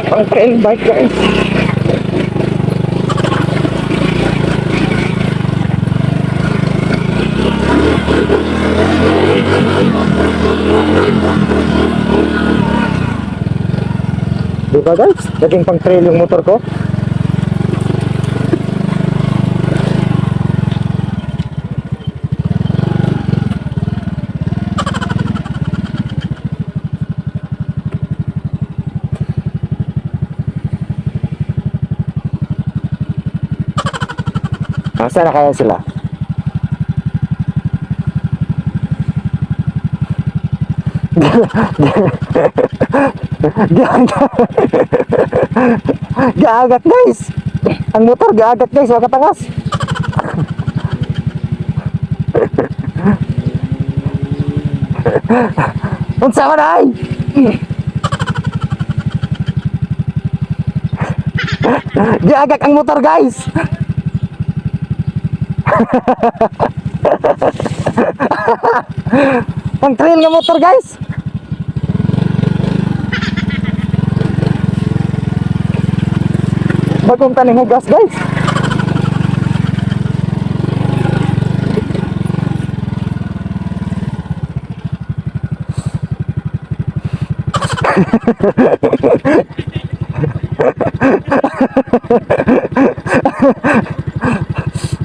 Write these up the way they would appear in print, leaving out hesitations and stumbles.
Pang trail bike, guys. Diba, guys? Naging pang trail yung motor ko. Nasaan na kaya sila? Giagat. Giagat, guys. Ang motor giagat, guys, wag katangas. Unsa man ay? Giagak ang motor, guys. Pang trail nga motor, guys. Bagong taning hugas, guys.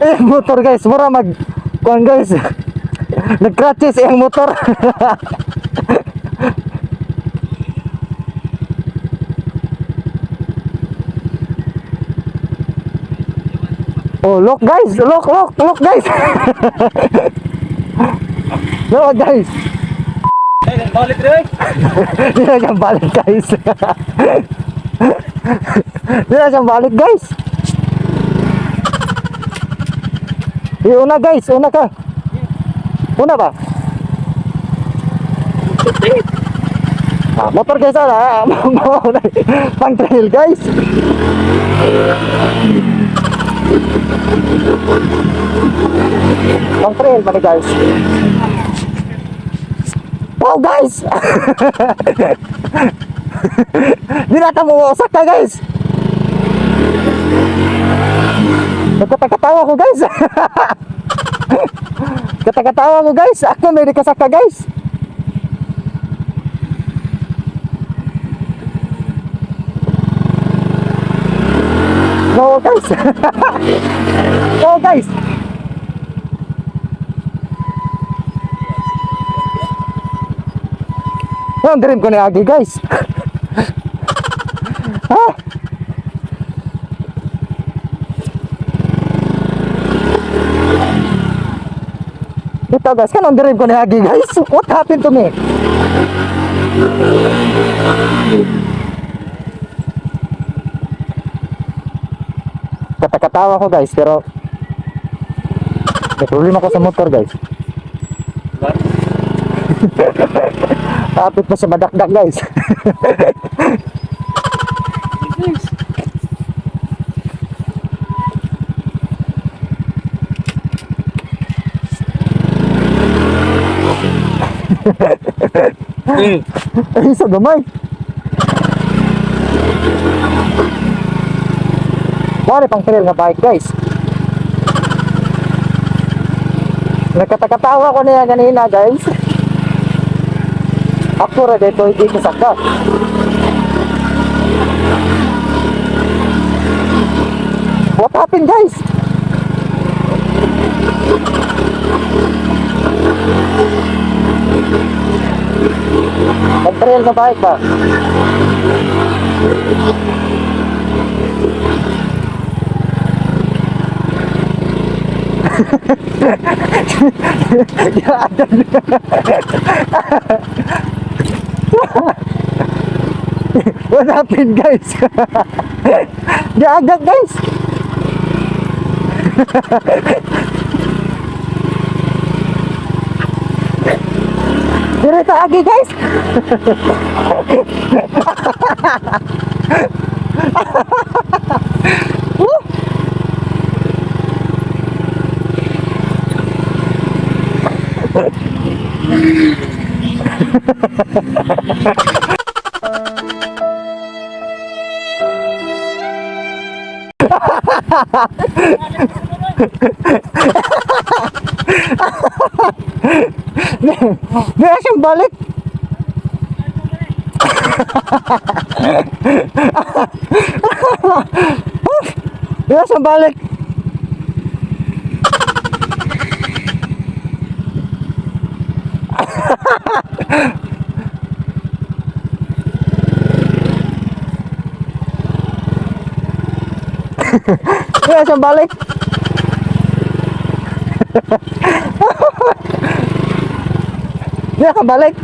Eh, motor, guys, mura mag kuan, guys. Nag-crutches ang motor. Oh, look, guys, look, look, look, guys. Look, guys. Ay, balik rin. Di na siyang balik, guys. Di na siyang balik, guys. Eh, una, guys, una ka. Una ba? Ah, motor, guys, ah. Pang trail, guys. Pang trail ba ni, guys? Wow, guys! Di na mo usak ka, guys. Nagkatakatawa ko, guys. Katakatawa ko, guys. Ako may kasaka, guys. No, guys. No, guys. Ang dream ko ni Agi, guys. Ha? Dito, guys, kanong dream ko ni Agi, guys? What happened to me? Katakatawa ko, guys, pero may problema ko sa motor, guys. Kapit pa sa madakdak, guys. Ay, sa gamay. Wala pang trail na bike, guys. Nagkatakatawa ko niya kanina, guys. Ako ra dito hindi kasaka. What happened, guys? Pang-trail na bike ba? What happened, guys? Giagak, guys. Direta agi, guys. Woo! Di na siyang balik. Di na siyang balik. Di na siyang balik. Di na balik.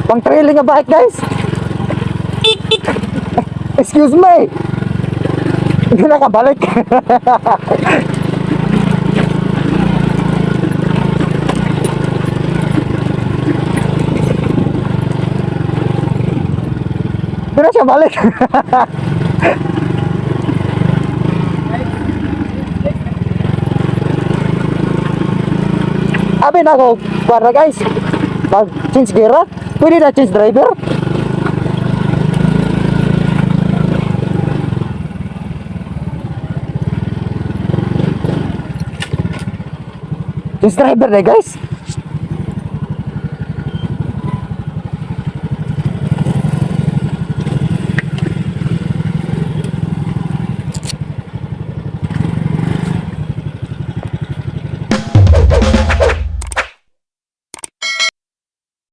Pang trailing nga bike, guys. Excuse me. Hindi na kabalik. Hindi na siya balik. Abi na ako, para guys. Mag change gear, ah. Pwede na change driver. Change driver na, guys.